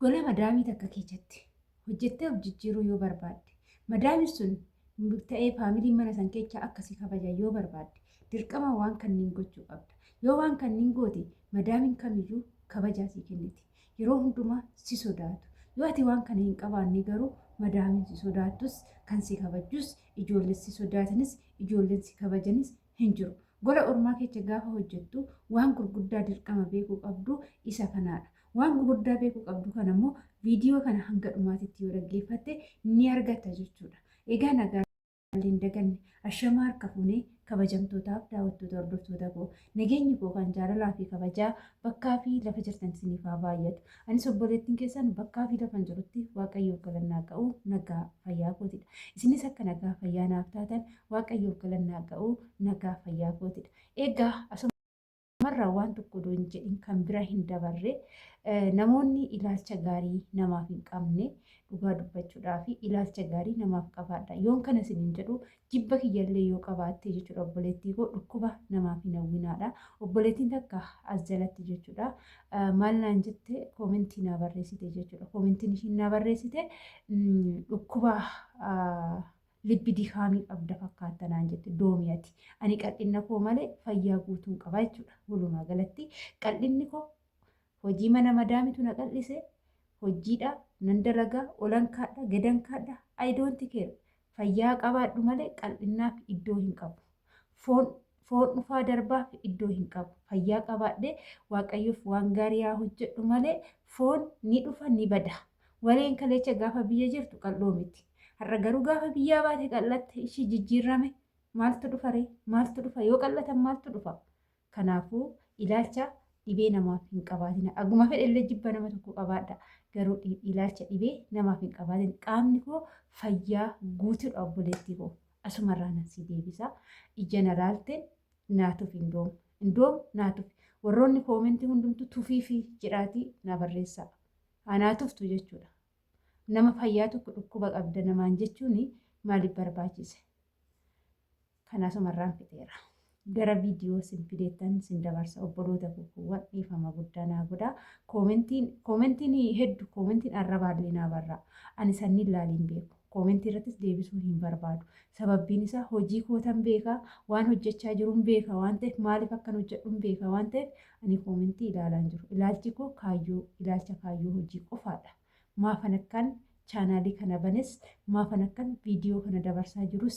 Gola madaamii takka keessatti hojjettee of jijjiiruu yoo barbaadde, madaamiin sun ta'ee faamiliin mana san keessaa akka si kabajan yoo barbaadde, dirqama waan kanniin gochuu qabda. Yoo waan kanniin goote madaamiin kamiyyuu kabajaa sii kenniti. Yeroo hundumaa si sodaatu. Yoo ati waan kana hin qabaanne garuu madaamiin si sodaattus, kan si kabajjus, ijoolleen si sodaatanis, ijoolleen si kabajanis hin jiru. Gola ormaa keessa gaafa hojjettu waan gurguddaa dirqama beekuu qabdu isa kanaadha. Waan gurguddaa beekuu qabdu kana immoo viidiyoo kana hanga dhumaatitti yoo dhaggeeffatte ni argatta jechuudha. Egaa nagaa hin daganne, ashamaa harka fuunee, kabajamtootaaf daawwattoota hordoftoota koo, nageenyi koo kan jaalalaa fi kabajaa bakkaa fi lafa jirtan isiniif haa baay'atu. Anis obboleettiin keessan bakkaa fi lafan jirutti Waaqayyoof galannaa ga'u nagaa fayyaa kootidha. Isinis akka nagaa fayyaa naaf taatan Waaqayyoof galannaa ga'u nagaa fayyaa kootidha. Egaa asumarraa waan tokko odoo hin jedhin kan bira hin dabarre, namoonni ilaalcha gaarii namaaf hin qabne, dhugaa dubbachuudhaa fi ilaalcha gaarii namaaf qabaadha. Yoon kana isiniin jedhu jibba kiyyallee yoo qabaatte jechuudha, obboleettii koo, dhukkuba namaaf hin hawwinaadha. Obboleettiin takka as jalatti jechuudha maal naan jette? Koomentii naa barreessite jechuudha. Koomentiin ishiin naa barreessite dhukkuba libbi dikaamii qabda fakkaatta naan jette doomi ati. Ani qal'inna koo malee fayyaa guutuun qaba jechuudha. Walumaa galatti qal'inni koo hojii mana madaamitu na qal'ise, hojiidha nan dalagaa, olan kaadha, gadan kaadha, I don't care. Fayyaa qabaadhu malee qal'innaaf iddoo hin qabu. Foon foon dhufaa darbaaf iddoo hin qabu. Fayyaa qabaadhee Waaqayyoof waan gaarii haa hojjedhu malee foon ni dhufa, ni bada. Waleen kaleecha gaafa biyya jirtu qal'oo miti. Har'a garuu gaafa biyyaa baate qal'atte, ishii jijjiirrame. Maaltu dhufa ree? Maaltu dhufa? Yoo qal'atan maaltu dhufa? Kanaafuu ilaalcha dhibee namaaf hin qabaatina. Aguma fedhe illee jibba nama tokko qabaadha. Garuu ilaalcha dhibee namaaf hin qabaatin. Qaamni koo fayyaa guutuudha, obboleettii koo. Asumarraa nan si deebisa. Ija na laalte naa tufi indoom. Indoom naa tufi. Warroonni koomentii hundumtu tufiifi jedhaatii na barreessaa. Anaa tuftu jechuudha. Nama fayyaa tokko dhukkuba qabda namaan jechuun maaliif barbaachise? Kana asumarraan fixeera. Gara viidiyoo sin fideettan sin dabarsa, obboloota kukuuwwan, dhiifama guddaa naa godha. Koomentiin hedduu, koomentiin arrabaallee naa barraa. Ani sanniin laaliin beeku. Koomentii irrattis deebisuu hin barbaadu. Sababbiin isaa hojii kootan beeka, waan hojjechaa jiruun beeka waan ta'eef, maaliif akkan hojjedhuun beeka waan ta'eef, ani koomentii ilaalaa hin jiru. Ilaalchi koo kaayyoo, ilaalcha kaayyoo hojii qofaadha. Maafan akkan chaanaalii kana banes, maafan akkan viidiyoo kana dabarsaa jirus,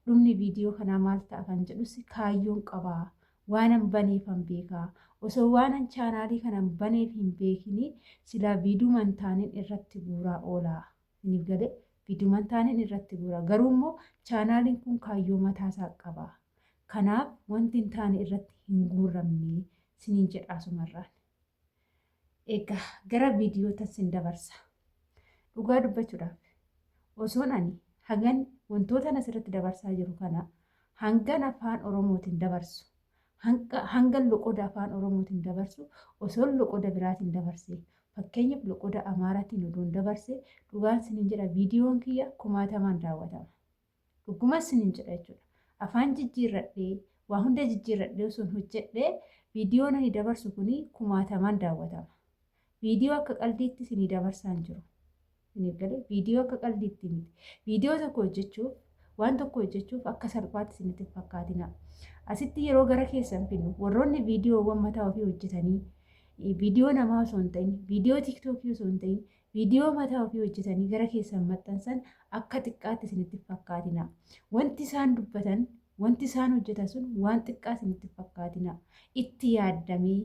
dhumni viidiyoo kanaa maal ta'a kan jedhus kaayyoon qabaa. Waanan baneefan beekaa. Osoo waanan chaanaalii kana baneef hin beekini silaa viiduman taanin irratti guuraa oolaa. Isiniif galee, viiduman taanin irratti guuraa. Garuu immoo chaanaaliin kun kaayyoo mataasaa qaba. Kanaaf wanti hin taane irratti hin guurramne siniin jedha asumarraan. Egaa gara viidiyootan sin dabarsa. Dhugaa dubbachuudhaaf osoon ani hagan wantoota asirratti dabarsaa jiru kana hangan afaan Oromootiin dabarsu, hangan loqoda afaan Oromootiin dabarsu osoon loqoda biraatiin dabarse, fakkeenyaaf loqoda Amaaraatiin odoon dabarse, dhugaan sinin jedha, viidiyoon kiyya kumaatamaan daawwatama. Dhugumas sinin jedha jechuudha. Afaan jijjiirradhee, waa hunda jijjiirradhee osoon hojjedhee, viidiyoon ani dabarsu kuni kumaatamaan daawwatama. Viidiyoo akka qaldiitti isinii dabarsaa hin jiru. Isiniif galee, viidiyoo akka qaldiitti miti. Viidiyoo tokko hojjechuuf, waan tokko hojjechuuf akka salphaatti isinitti hin fakkaatina. Asitti yeroo gara keessan finnu, warroonni viidiyoowwan mataa ofii hojjetanii, viidiyoo namaa osoo hin ta'in, viidiyoo tiiktookii osoo hin ta'in, viidiyoo mataa ofii hojjetanii gara keessan maxxansan akka xiqqaatti isinitti hin fakkaatina. Wanti isaan dubbatan, wanti isaan hojjetan sun waan xiqqaa isinitti hin fakkaatina. Itti yaaddamee,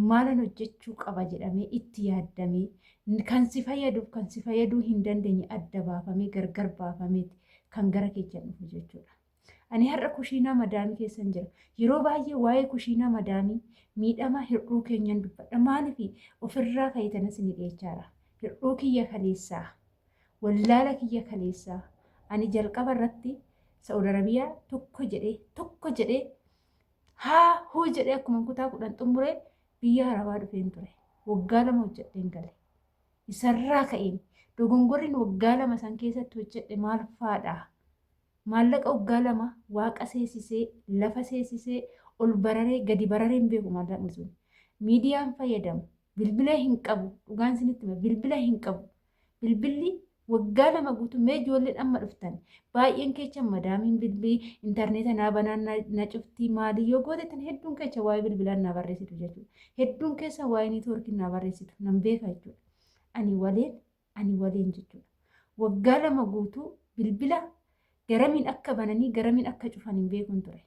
maalan hojjechuu qaba jedhamee itti yaaddamee, kan si fayyaduuf kan si fayyaduu hin dandeenye adda baafamee, gargar baafameeti kan gara keessan dhufu jechuudha. Ani har'a kushiinaa madaamii keessan jira. Yeroo baay'ee waa'ee kushiinaa madaamii, miidhama hir'uu keenyan dubbadha. Maaliif ofirraa ka'eetanas ni dhiyeechaara. Hir'uu kiyya kaleessaa, wallaala kiyya kaleessaa. Ani jalqaba irratti Sa'ud Arabiyaa tokko jedhee, tokko jedhee, haa huu jedhee akkuma kutaa 10 xumuree biyya Arabaa dhufeen ture. Waggaa 2 hojjedheen gale. Isarraa ka'een dogongorriin waggaa 2 san keessatti hojjedhe maal faadha? Maallaqa waggaa 2 waaqa seesisee, lafa seesisee, ol bararee gadi bararee hin beeku maallaqni sun. Miidiyaan fayyadamu. Bilbila hin qabu. Dhugaan isinitti hima. Bilbila hin qabu. Bilbilli waggaa 2 guutuu mee ijoolleen amma dhuftan baay'een keechan madaamiin bilbii intarneeta naa banaan na cuftii maalii yoo gootetan hedduun keecha waa'ee bilbilaan naa barreessitu jechuudha. Hedduun keessa waa'ee niitoorkii naa barreessitu nan beeka jechuudha. Ani waleen ani waleen jechuudha. Waggaa 2 guutuu bilbila garamiin akka bananii garamiin akka cufan hin beekun ture.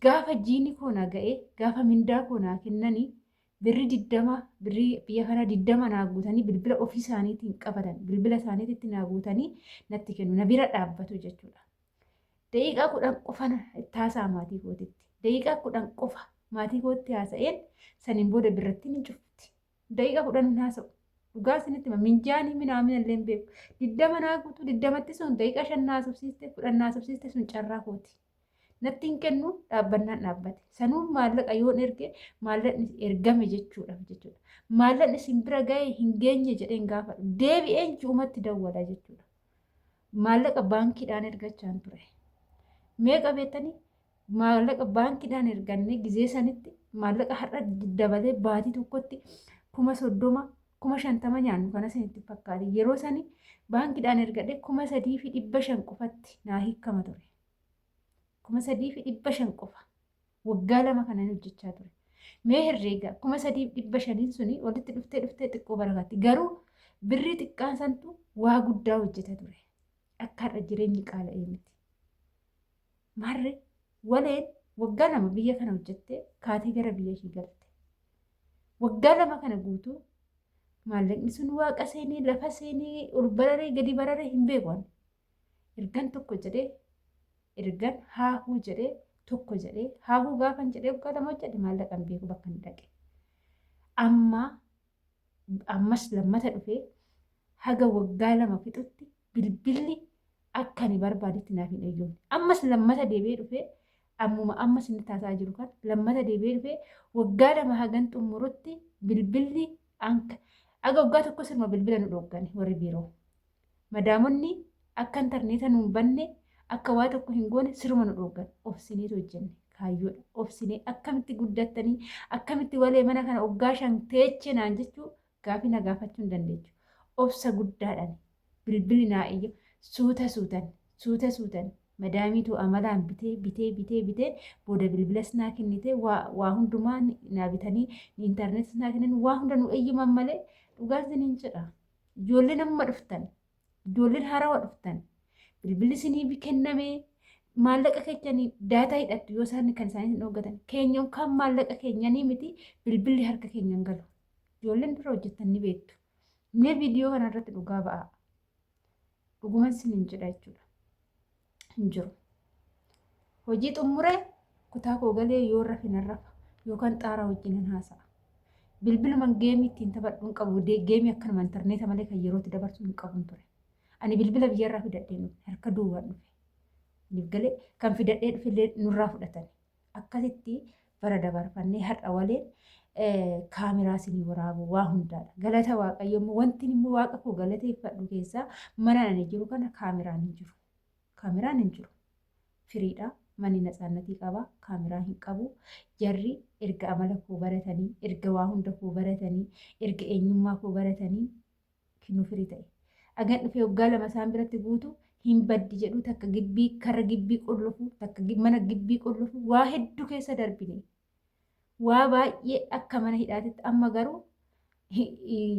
Gaafa jiini koo na ga'e gaafa mindaa koo naa kennanii birrii 20 birrii biyya kanaa 20 naa guutanii bilbila ofii isaaniitiin qabatan bilbila isaaniititti naa guutanii natti kennu na bira dhaabbatu jechuudha. Daqiiqaa 10 qofa taasaa maatii kootitti. Daqiiqaa 10 qofa maatii kootti haasa'een saniin booda birratti ni cufti. Daqiiqaa 10 hin haasa'u. Dhugaa isinitti hima minjaanii minaamina illee hin beeku. 20 naa guutuu 20tti sun daqiiqaa 5 naa haasofsiiste 10 naa haasofsiiste sun carraa kooti. Natti hin kennu dhaabbannaan dhaabbate. Sanuu maallaqa yoon erge maallaqni ergame jechuudhaaf jechuudha. Maallaqni isin bira ga'e hin geenye jedheen gaafadhu. Deebi'een ji'umatti dawwala jechuudha. Maallaqa baankiidhaan ergachaan ture. Meeqa beektanii maallaqa baankiidhaan erganne gizee sanitti maallaqa har'a dabalee baatii tokkotti 30,000 50,000 nyaannu kana isinitti fakkaate. Yeroo sani baankiidhaan ergadhe 3,500 qofatti naa hiikkama ture. 3,500 qofa. Waggaa 2 kanan hojjechaa ture. Mee herreega 3,500n suni walitti dhuftee dhuftee xiqqoo barakatti. Garuu birrii xiqqaan santu waa guddaa hojjeta ture. Akka har'a jireenyi qaala'ee miti. Maarree waleen waggaa 2 biyya kana hojjettee kaatee gara biyya ishii galte. Waggaa 2 kana guutuu maallaqni sun waaqa seenee lafa seenee ol bararee gadi bararee hin beeku ani. Ergan tokko jedhee ergan haahuu jedhee tokko jedhee haahuu gaafan jedhee waggaa 2 hojjedhe maallaqa hin beeku bakka hin dhaqe. Amma ammas lammata dhufee haga waggaa 2 fixutti bilbilli akka ani barbaadetti naaf hin eeyyamne. Ammas lammata deebi'ee dhufee ammuma amma isin taasaa jiru kan lammata deebi'ee dhufee waggaa 2 hagan xumurutti bilbilli anka aga waggaa 1 sirma bilbila nu dhooggane warri biiroo. Madaamonni akka intarneeta nu hin banne akka waa tokko hin goone siruma nu dhooggan. Obsineetu hojjenne kaayyoodha. Obsinee akkamitti guddattanii akkamitti walee mana kana waggaa 5 teeche naan jechuu gaafii na gaafachuu hin dandeechu. Obsa guddaadhaan bilbilli naa iyya suuta suutan suuta suutan madaamiitu amalaan bitee bitee bitee bitee booda bilbilas naa kennite waa hundumaa naa bitanii intarneetis naa kennan waa hunda nu eeyyaman malee dhugaan isiniin jedha. Ijoolleen amma dhuftan, ijoolleen haarawaa dhuftan, bilbilli isinii kenname maallaqa keenyanii daataa hidhattu yoo isaan kan isaanii hin dhoggatan. Keenya kan maallaqa keenyanii miti bilbilli harka keenyan galu. Ijoolleen dura hojjettan ni beektu. Mee viidiyoo kana irratti dhugaa ba'aa. Dhuguman isiniin jedha jechuudha. Hin jiru. Hojii xumuree kutaa koo galee yoo rafe nan rafa yookaan xaaraa wajjin nan haasa'a. Bilbiluman geemii ittiin taphadhu hin qabu. Geemii akkanuma intarneeta malee kan yerootti dabarsu hin qabun ture. Ani bilbila biyyarraa fidadhee dhufe harka duwwaan dhufe. Niif galee kan fidadhee dhufellee nurraa fudhatan. Akkasitti bara dabarfannee har'a waleen kaameraa isinii waraabu waa hundaadha. Galata Waaqayyo immoo wanti immoo Waaqa koo galateeffadhu keessaa mana ani jiru kana kaameraan hin jiru. Kaameraan hin jiru. Firiidha. Manni natsaannatii qaba. Kaameraa hin qabu. Jarri erga amala koo baratanii, erga waa hunda koo baratanii, erga eenyummaa koo baratanii kennuu firii ta'e. Agan dhufee waggaa 2 isaan biratti guutu hin baddi jedhu takka gibbii karra gibbii qullufu takka mana gibbii qullufu waa hedduu keessa darbine. Waa baay'ee akka mana hidhaatitti amma garuu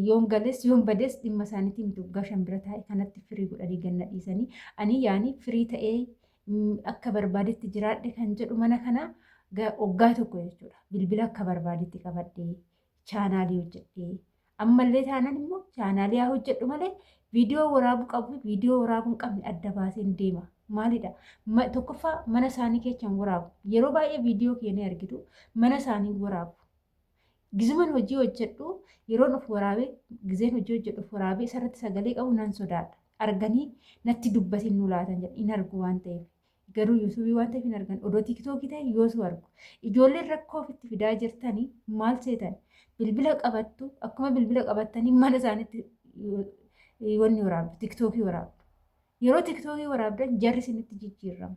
yoon gales yoon bades dhimma isaaniitiin miti waggaa 5 bira taa'e kanatti firii godhanii ganna dhiisanii ani yaani firii ta'ee akka barbaadetti jiraadhe kan jedhu mana kana waggaa 1 jechuudha. Bilbila akka barbaadetti qabadhee chaanaalii hojjedhee ammallee taanaan immoo chaanaalii haa hojjedhu malee viidiyoo waraabuu qabu viidiyoo waraabuu hin qabne adda baaseen deema. Maalidha? Tokkoffaa mana isaanii keessa hin waraabu. Yeroo baay'ee viidiyoo kee ni argitu mana isaanii waraabu. Gizuman hojii hojjedhu yeroon of waraabee gizeen hojii hojjedhu of waraabee isarratti sagalee qabu nan sodaadha. Arganii natti dubbatin nu laatan jedha hin argu waan ta'eef. Garuu yuutuubii waan ta'eef hin argan. Odoo tiiktookii ta'e yoosuu argu. Ijoolleen rakkoo ofitti fidaa jirtanii maal seetan? Bilbila qabattu akkuma bilbila qabattanii mana isaaniitti wanni waraabdu tiiktookii waraabdu. Yeroo tiiktookii waraabdan jarri isinitti jijjiirramu.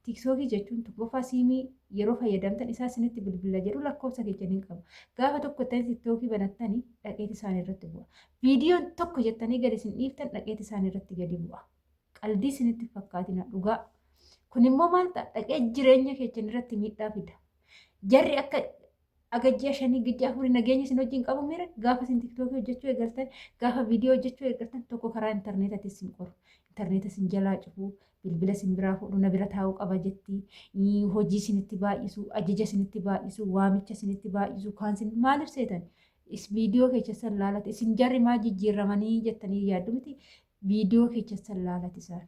Tiktookii jechuun tokkoffaa siimii yeroo fayyadamtan isaa isinitti bilbila jedhu lakkoofsa keessan hin qabu. Gaafa tokko ittanii tiktookii banattanii dhaqeeti isaan irratti bu'a. Viidiyoon tokko jettanii gadi isin dhiiftan dhaqeeti isaan irratti gadi bu'a. Qaldii isinitti fakkaatina dhugaa. Kun immoo maal ta'a? Dhaqee jireenya keessan irratti miidhaa fida. Jarri akka aga ji'a shanii ji'a afurii nageenya isin wajjin qabu mire gaafa isin tiktookii hojjechuu eegaltan, gaafa viidiyoo hojjechuu eegaltan tokko karaa intarneetatti isin qoru. Intarneeta isin jalaa cufuu, bilbila isin biraa fuudhu, na bira taa'uu qaba jetti, hojii isinitti baay'isu, ajaja isinitti baay'isu, waamicha isinitti baay'isu, kaan isin maaliif seetan? Viidiyoo keessan laalate isin jarri maa jijjiirramanii jettanii yaaddu miti, viidiyoo keessan laalate isaan.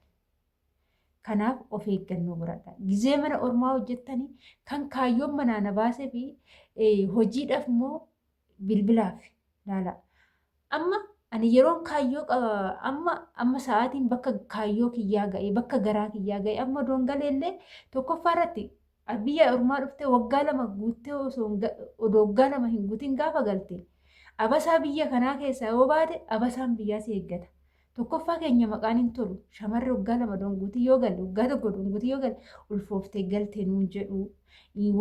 Kanaaf of eeggannoo godhadha. Gizee mana ormaa hojjettanii kan kaayyoon manaa na baasee fi hojiidhaaf immoo bilbilaaf laala. Amma ani yeroon kaayyoo amma amma sa'aatiin bakka kaayyoo kiyyaa ga'e, bakka garaa kiyyaa ga'e, amma odoon galeellee tokkoffaa irratti biyya ormaa dhuftee waggaa 2 guuttee osoo odoo waggaa 2 hin guutin gaafa galte abasaa biyya kanaa keessaa yoo baate abasaan biyyaa si eeggata. Tokkoffaa keenya maqaan hin tolu. Shamarri waggaa 2 odoon guutin yoo galle, waggaa 1 odoon guutin yoo galle ulfooftee galte nuun jedhu,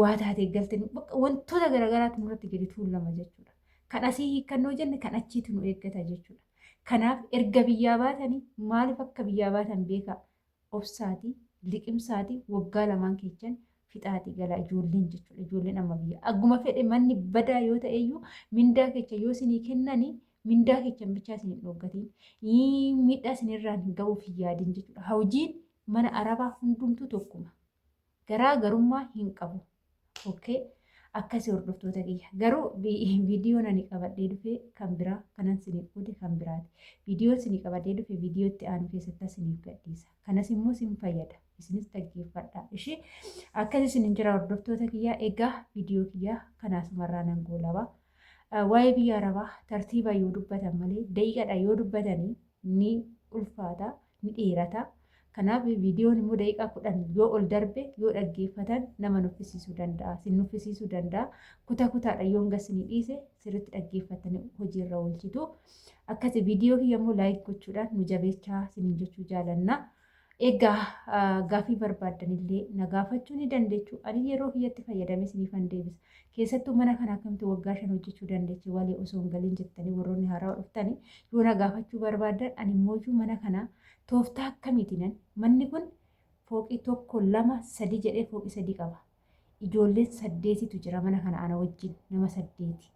waa taatee galte nuun bakka wantoota garaagaraatu nurratti gadi tuulama jechuudha. Kan asii hiikkannoo jenne kan achiitu nu eeggata jechuudha. Kanaaf erga biyyaa baatanii maaliif akka biyyaa baatan beekaa. Obsaatii, liqimsaatii waggaa lamaan keechan fixaatii galaa ijoolleen jechuudha. Ijoolleen amma biyya. Agguma fedhe manni badaa yoo ta'eyyuu mindaa kecha yoo isinii kennanii mindaa kechan bichaa isin hin dhooggatiin. Miidhaa isinirraan ga'uuf hin yaadin jechuudha. Hojiin mana arabaa hundumtuu tokkuma. Garaa garummaa hin qabu. Okay. Akkasi hordoftoota kiyya. Garuu viidiyoon ani qabadhee dhufe kan biraa, kanan siniif qoode kan biraati. Viidiyoon sinii qabadhee dhufe viidiyoo itti aanu keessatti siniif gadhiisa. Kanas immoo sin fayyada. Isinis dhaggeeffadha. Ishee akkas isin hin jira hordoftoota kiyyaa. Egaa viidiyoo kiyyaa kanaasumarraa nan goolaba. Waa'ee biyya Arabaa tartiiba yoo dubbatan malee daqiiqadha yoo dubbatanii ni ulfaata, ni dheerata. Kanaaf viidiyoon immoo daqiiqaa 10 yoo ol darbe yoo dhaggeeffatan nama nuffisiisuu danda'a. Sin nuffisiisuu danda'a. Kutaa kutaadha yoon gasinii dhiise sirriitti dhaggeeffatanii hojiirra oolchitu. Akkasi viidiyoo kiyya immoo laayik gochuudhaan nu jabeechaa siniin jechuu jaalanna. Egaa gaaffii barbaaddanillee na gaafachuu ni dandeechu. Ani yeroo kiyyatti fayyadamee siniifan deebisa. Keessattuu mana kana akkamitti waggaa 5 hojjechuu dandeeche walee osoo hin galiin jettanii warroonni haarawaa dhuftanii yoo na gaafachuu barbaaddan, ani immoo mana kana tooftaa akkamiitiinan manni kun fooqii 1, 2, 3 jedhee fooqii 3 qaba. Ijoolleen saddeetitu jira mana kana ana wajjin, nama saddeeti.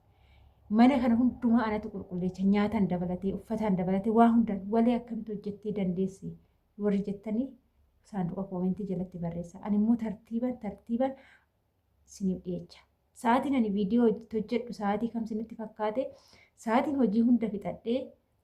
Mana kana hundumaa anatu qulqulleecha, nyaataan dabalatee, uffataan dabalatee, waa hundaan walee akkamitti hojjettee dandeesse warri jettanii saanduqa koomentii jalatti barreessa. Ani immoo tartiiban tartiiban siniif dhiyeecha. Sa'aatiin ani viidiyoo hojjedhu sa'aatii kam sinitti fakkaate? Sa'aatiin hojii hunda fixadhee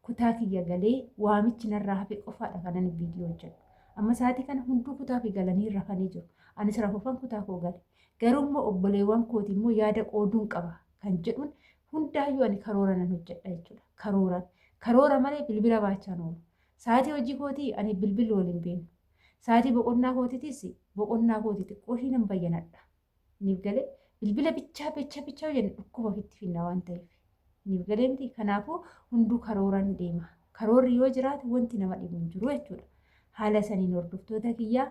kutaa kiyya galee waamichi narraa hafe qofaadha kan ani viidiyoo hojjedhu. Amma sa'aatii kana hunduu kutaa fi galanii rafanii jiru. Anis rafuufan kutaa koo gale. Garuu immoo obboleewwan kooti immoo yaada qooduun qaba kan jedhuun hundaayyuu ani karoora nan hojjedha jechuudha. Karooraan. Karoora malee bilbila baachaan oolu. Sa'aatii hojii kootii ani bilbilli waliin beeknu. Sa'aatii boqonnaa kootiitis boqonnaa kooti xiqqoo ishii nan bayyanadha. Niif galee bilbila bichaa bichaa bichaa jennu dhukkuba ofitti finna waan ta'eef. Niif galee miti, kanaafuu hunduu karooraan deema. Karoorri yoo jiraate wanti nama dhibu hin jiru jechuudha. Haala saniin hordoftoota kiyyaa,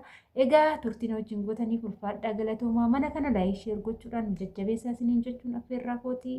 egaa turtiin wajjin gootaniif ulfaadhaa, galatoomaa. Mana kana like, share gochuudhaan jajjabeessaa isiniin jechuun affeerraa kootii.